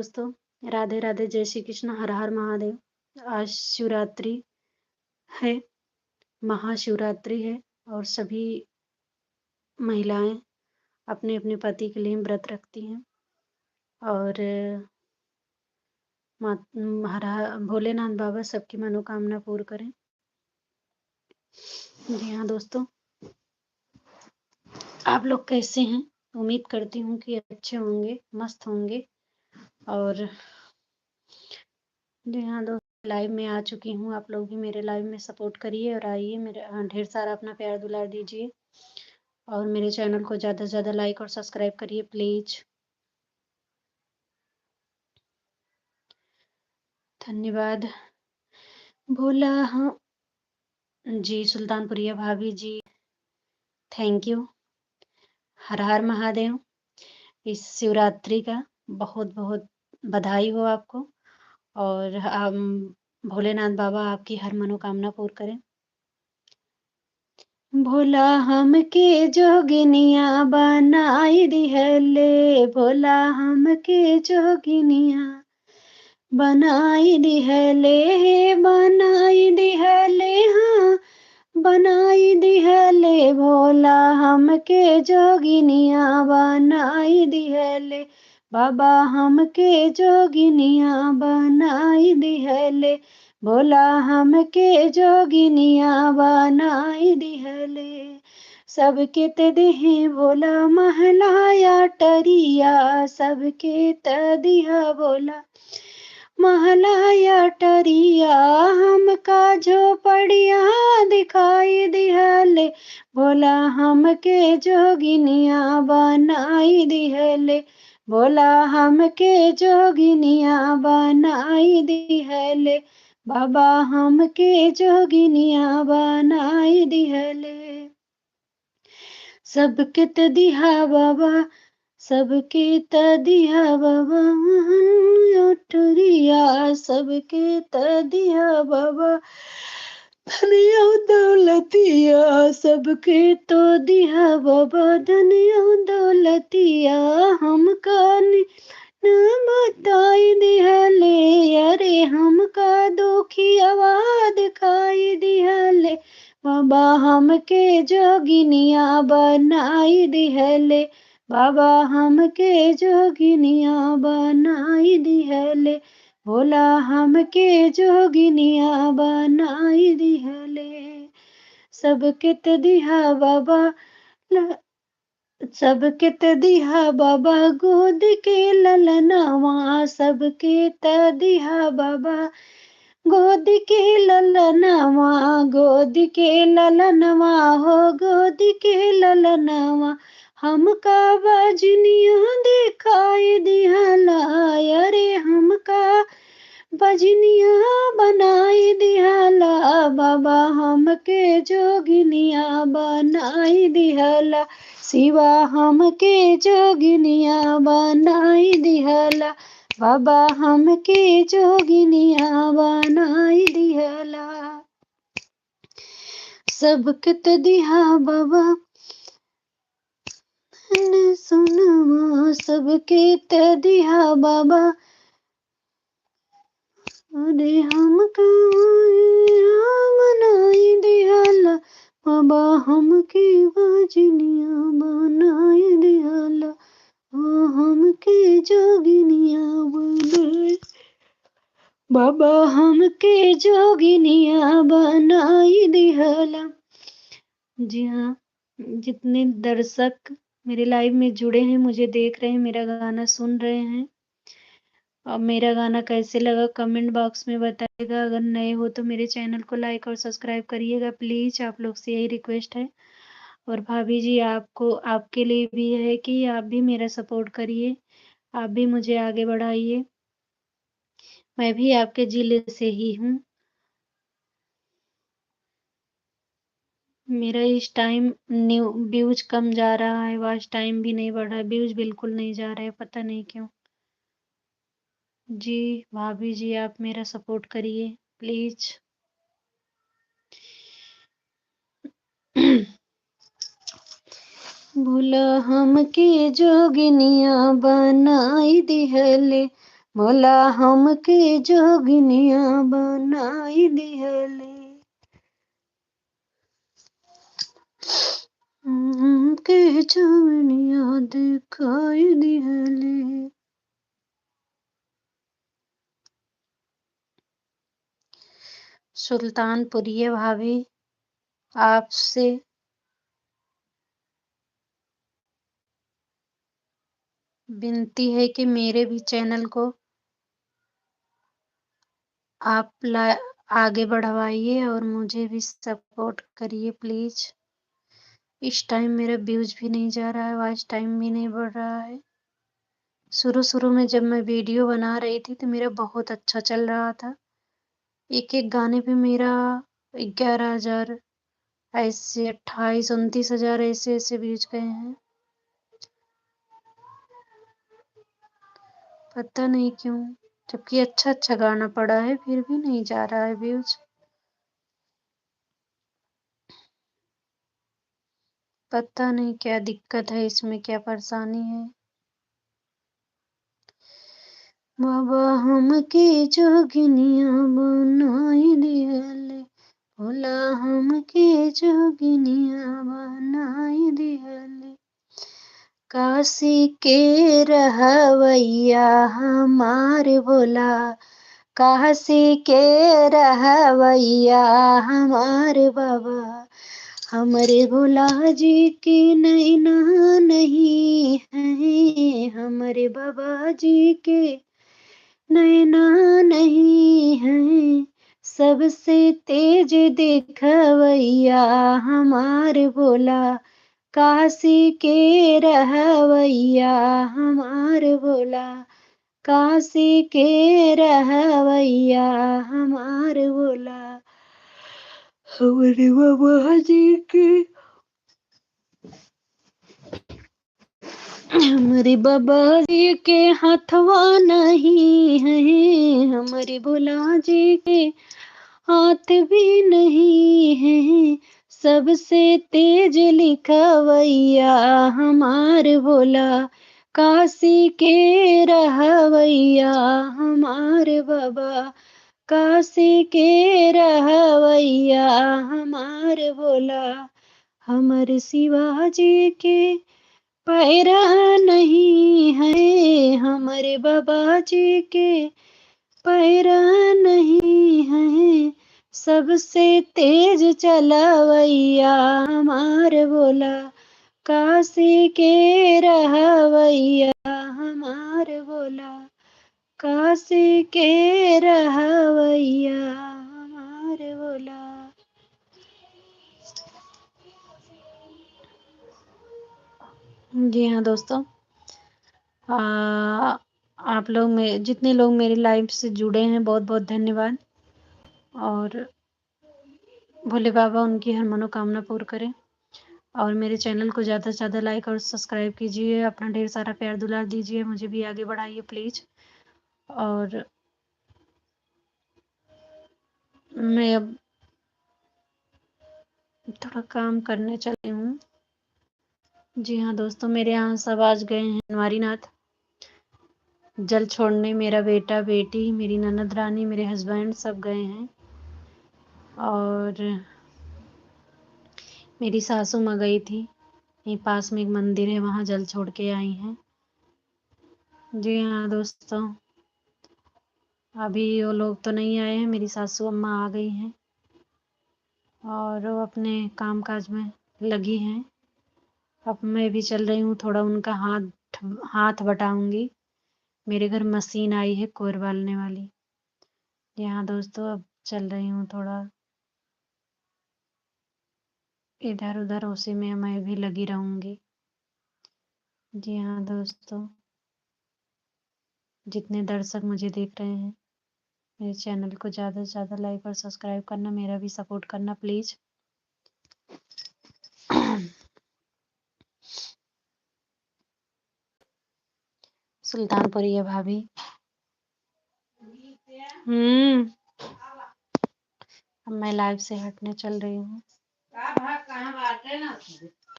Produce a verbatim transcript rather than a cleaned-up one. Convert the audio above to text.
दोस्तों, राधे राधे, जय श्री कृष्ण, हर हर महादेव। आज शिवरात्रि है, महाशिवरात्रि है और सभी महिलाएं अपने अपने पति के लिए व्रत रखती हैं और मात-, हर हर भोलेनाथ बाबा सबकी मनोकामना पूर्ण करें। जी हाँ दोस्तों, आप लोग कैसे हैं? उम्मीद करती हूँ कि अच्छे होंगे, मस्त होंगे। और जी हाँ दोस्तों, लाइव में आ चुकी हूँ, आप लोग भी मेरे लाइव में सपोर्ट करिए और आइए, मेरे, अ, ढेर सारा अपना प्यार दुलार दीजिए और मेरे चैनल को ज़्यादा से ज़्यादा लाइक और सब्सक्राइब करिए प्लीज। धन्यवाद। भोला हाँ, जी, सुल्तानपुरिया भाभी जी, थैंक यू। हर हर महादेव। इस शिवरात्रि का बहुत बहुत बधाई हो आपको और हम, भोलेनाथ बाबा आपकी हर मनोकामना पूर्ण करें। भोला हमके जोगिनिया बनाई दिहले, भोला हमके जोगिनिया बनाई दिहले, हे बनाई दिहले, हाँ, बनाई दिहले, भोला हमके जोगिनिया बनाई दिहले, बाबा हमके जोगिनिया बनाई दिहले, भोला हमके जोगिनिया बनाई दिहले। सबके त दिहे भोला महला अटरिया, सबके त दिहा भोला महला अटरिया, हमका झोपड़िया दिखाई दिहले, भोला हमके जोगिनिया बनाई दिहले, भोला हमके जोगिनिया बनाई दिहले, बाबा हमके जोगिनिया बनाई दिहले। सबके त दिहा बाबा, सबके त दिहा बाबा, महल अटरिया, सबके त दिहा बाबा, धनिया दौलतिया, सबके तो दिहा बाबा, धनिया दौलतिया, हमका नि-, न बताई दिहले, अरे हमका दुखियावा दिखाई दिहले, बाबा हमके जोगिनिया बनाई दिहले, बाबा हमके जोगिनिया बनाई दिहले, भोला हमके जोगिनिया बनाई दिहले। सबके त दिहा बाबा ल-, सबके त दिहा बाबा गोद के ललनवा, सबके त दिहा बाबा गोद के ललनवा, गोद के ललनवा हो, गोद के ललनवा, हमका बजनिया दिखाई दिहला, अरे हमका बजनिया बनाई दिहला, बाबा हमके जोगिनिया बनाई दिहला, शिवा हमके जोगिनिया बनाई दिहला, बाबा हमके जोगिनिया बनाई दिहला। सबके त दिहा बाबा, न सुनवा, सबके त दिहा बाबा, अरे हमका बनाई दिहला, बाबा हमके बजनिया बनाई दिहला, ओ हमके जोगिनिया बनाई, बाबा हमके जोगिनिया बनाई दिहला। जी हाँ, जितने दर्शक मेरे लाइव में जुड़े हैं, मुझे देख रहे हैं, मेरा गाना सुन रहे हैं, और मेरा गाना कैसे लगा कमेंट बॉक्स में बताइएगा। अगर नए हो तो मेरे चैनल को लाइक और सब्सक्राइब करिएगा प्लीज, आप लोग से यही रिक्वेस्ट है। और भाभी जी, आपको, आपके लिए भी है कि आप भी मेरा सपोर्ट करिए, आप भी मुझे आगे बढ़ाइए। मैं भी आपके जिले से ही हूँ। मेरा इस टाइम न्यू व्यूज कम जा रहा है, वॉच टाइम भी नहीं बढ़ रहा है, व्यूज बिल्कुल नहीं जा रहे हैं, पता नहीं क्यों। जी भाभी जी, आप मेरा सपोर्ट करिए प्लीज। भोला हमके जोगिनिया बनाई दिहले, भोला हमके जोगिनिया बनाई दिहले, हमके जोगिनिया दिखाई दिहले। सुल्तानपुरिया भाभी, आपसे विनती है कि मेरे भी चैनल को आप ला-, आगे बढ़वाइए और मुझे भी सपोर्ट करिए प्लीज। इस टाइम मेरा व्यूज भी नहीं जा रहा है, वॉच टाइम भी नहीं बढ़ रहा है। शुरू-शुरू में जब मैं वीडियो बना रही थी तो मेरा बहुत अच्छा चल रहा था। एक-एक गाने पे मेरा ग्यारह हज़ार, ऐसे अट्ठाईस, उनतीस हज़ार ऐसे-ऐसे व्यूज गए हैं। पता नहीं क्यों, जबकि अच्छा-अच्छा गाना पड़ा है, फिर भी नहीं जा रहा है व्यूज। पता नहीं क्या दिक्कत है इसमें, क्या परेशानी है। बाबा हमके जोगिनिया बनाई दिहले, भोला हमके जोगिनिया बनाई दिहले। काशी के रहवैया हमार भोला, काशी के रहवैया हमार बाबा, हमरे भोला जी के नैना नहीं है, हमरे बाबा जी के नैना नहीं है, सबसे तेज देखवैया हमार भोला, काशी के रहवैया हमार भोला, काशी के रहवैया हमार भोला। हमरे बाबा जी के, हमरे बाबा जी के हथवा नहीं है, हमरे भोला जी के हाथ भी नहीं है, सबसे तेज लिखवैया हमार भोला, काशी के रहवैया हमार बाबा, काशी के रहवैया हमार भोला, हमर शिवाजी के पैरा नहीं है, हमरे बाबा जी के पैरा नहीं है, सबसे तेज चलवैया हमार भोला, काशी के रहवैया हमार भोला, काशी के रहवैया हमार भोला। जी हाँ दोस्तों, आ, आप लोग में, जितने लोग मेरे लाइव से जुड़े हैं, बहुत बहुत धन्यवाद। और भोले बाबा उनकी हर मनोकामना पूर्ण करें। और मेरे चैनल को ज़्यादा से ज़्यादा लाइक और सब्सक्राइब कीजिए, अपना ढेर सारा प्यार दुलार दीजिए, मुझे भी आगे बढ़ाइए प्लीज। और मैं अब थोड़ा काम करने चली हूँ। जी हाँ दोस्तों, मेरे यहाँ सब आज गए हैं बनवारीनाथ जल छोड़ने। मेरा बेटा, बेटी, मेरी ननद रानी, मेरे हस्बैंड सब गए हैं। और मेरी सासू माँ गई थी, यहीं पास में एक मंदिर है, वहाँ जल छोड़ के आई हैं। जी हाँ दोस्तों, अभी वो लोग तो नहीं आए हैं, मेरी सासू अम्मा आ गई हैं और वो अपने काम काज में लगी हैं। अब मैं भी चल रही हूँ, थोड़ा उनका हाथ, हाथ बटाऊंगी। मेरे घर मशीन आई है कोर बालने वाली। जी हाँ दोस्तों, अब चल रही हूँ थोड़ा इधर उधर, उसी में मैं भी लगी रहूंगी। जी हाँ दोस्तों, जितने दर्शक मुझे देख रहे हैं, मेरे चैनल को ज़्यादा से ज़्यादा लाइक और सब्सक्राइब करना, मेरा भी सपोर्ट करना प्लीज। सुल्तानपुरिया भाभी। हम्म, अब मैं लाइव से हटने चल रही हूँ।